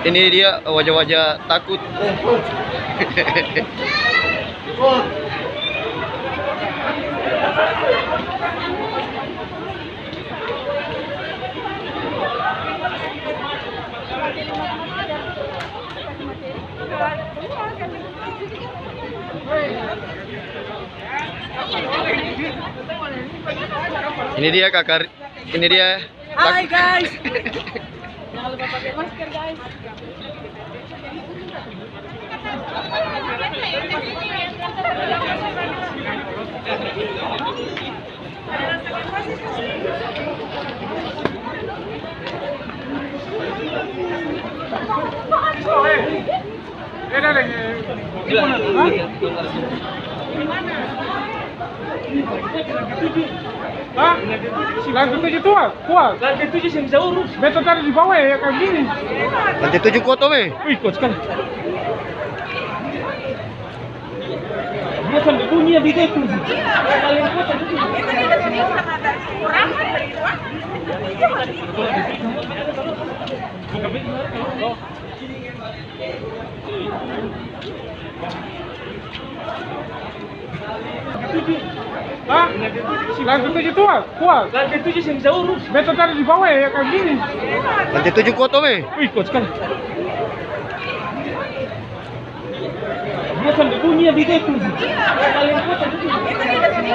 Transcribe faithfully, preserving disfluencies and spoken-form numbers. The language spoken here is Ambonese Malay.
Ini dia wajah-wajah takut. Ini dia kakak, ini dia. Hai, guys. Jangan lupa pakai masker, guys. Hah? Lantai tujuh tua, kuat. Lantai tujuh seng bisa urus. Beta tadi di bawah ya, kayak gini. Lantai tujuh kuat, Om, eh? Wih, kuat sekali. Dia sampai bunyi ya, begitu. Paling kuat sampai bunyi. Hah? Lantai tujuh tua, kuat. Lantai tujuh seng bisa urus. Beta tadi di bawah ya, kayak gini. Lantai tujuh kuat, Om, eh? Wih, kuat sekali. Dia sampai bunyi ya, begitu. Paling kuat sampai bunyi.